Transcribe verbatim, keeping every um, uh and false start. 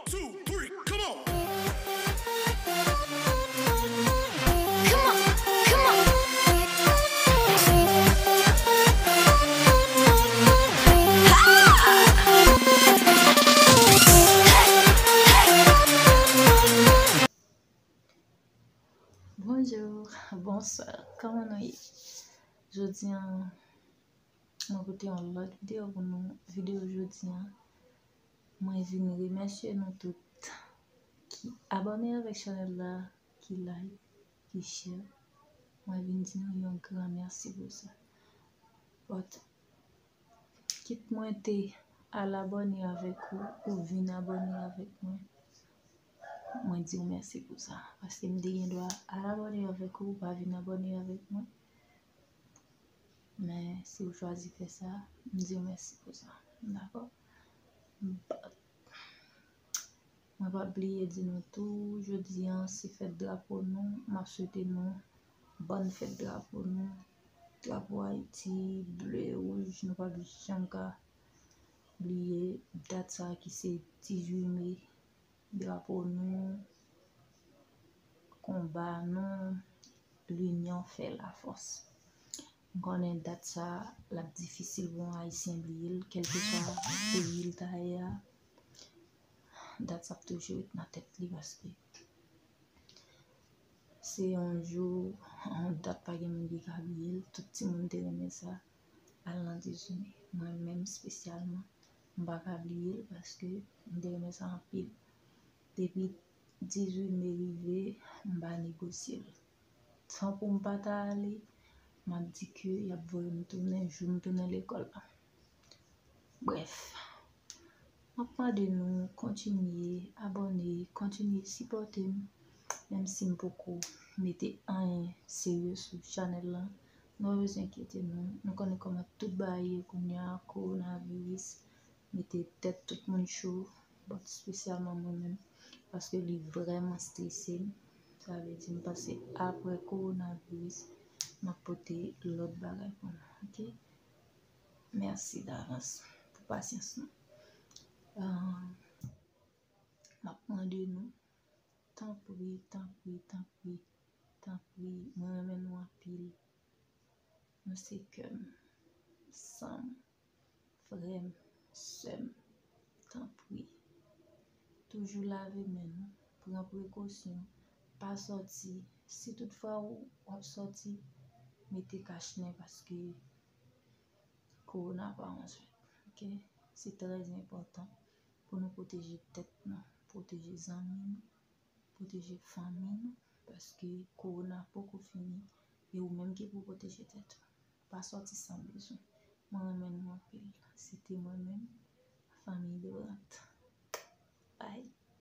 two, three, come on! Bonjou, bonswa, kòman nou ye? Jodi a, mwen pote yon lòt videyo pou nou. Videyo jodi a, mwen vin remèsye nou tout ki abòne avèk chanèl la, ki like, ki share. Mwen vin di nou yon gran mèsi pou sa. But, kit mwen te al abòne avèk ou, ou vin abòne avèk mwen, mwen di w mèsi pou sa. Paske m te gen dwa al abòne avèk ou, ou pa vin abòne avèk mwen. Men si w chwazi fè sa, m di w mèsi pou sa. Dakò? But, mwen p ap bliye di nou tou, jodi a se fèt drapo nou. M ap swete nou bòn fèt drapo nou. Drapo Ayiti, ble, wouj, nou p ap janm ka bliye dat sa ki se dizuit me. Drapo nou, konba nou, linyon fè lafòs. M konnen dat sa, l ap difisil pou yon Ayisyen bliye l, kèlkeswa peyi l ta ye a. Dat sa ap toujou ret nan tèt li paske se yon jou, yon dat pa gen moun ki ka bliye l. Tout timoun te renmen sa, al nan dizuit me. Mwen menm espesyalman, m pa ka bliye l paske m te renmen sa anpil. Depi dizuit me rive, m pa negosye l. Tankou m pa ta ale, m ap di ke y ap voye m tounen jou m tounen lekòl la. Brèf, m ap mande nou kontinye abòne, kontinye sipòte m, menm si m poko mete anyen serye sou chanèl la. Nou pa bezwen enkyete nou, nou konnen kòman tout bagay ye kounye a, kowonaviris mete tèt tout moun cho, but espesyalman mwen menm, paske li vrèman strese m. Sa vle di m panse apre kowonaviris, m ap pote lòt bagay pou nou, oke? Mèsi davans pou pasyans nou. Ah, m ap mande nou, tanpri, tanpri, tanpri, tanpri, mwen renmen nou anpil. Nou se kè m, san m, frè m, sè m, tanpri, toujou lave men nou, pran prekosyon, pa sòti. Si toutfwa w, w ap sòti, mete kach nen paske kowona pa yon jwèt, oke? Se trè enpòtan pou nou pwoteje tèt nou, pwoteje zanmi nou, pwoteje fanmi nou, paske kowona poko fini, e ou menm ki pou pwoteje tèt ou. Pa sòti san bezwen. Mwen renmen nou anpil. Se te mwen menm, Fanmiy Dorante.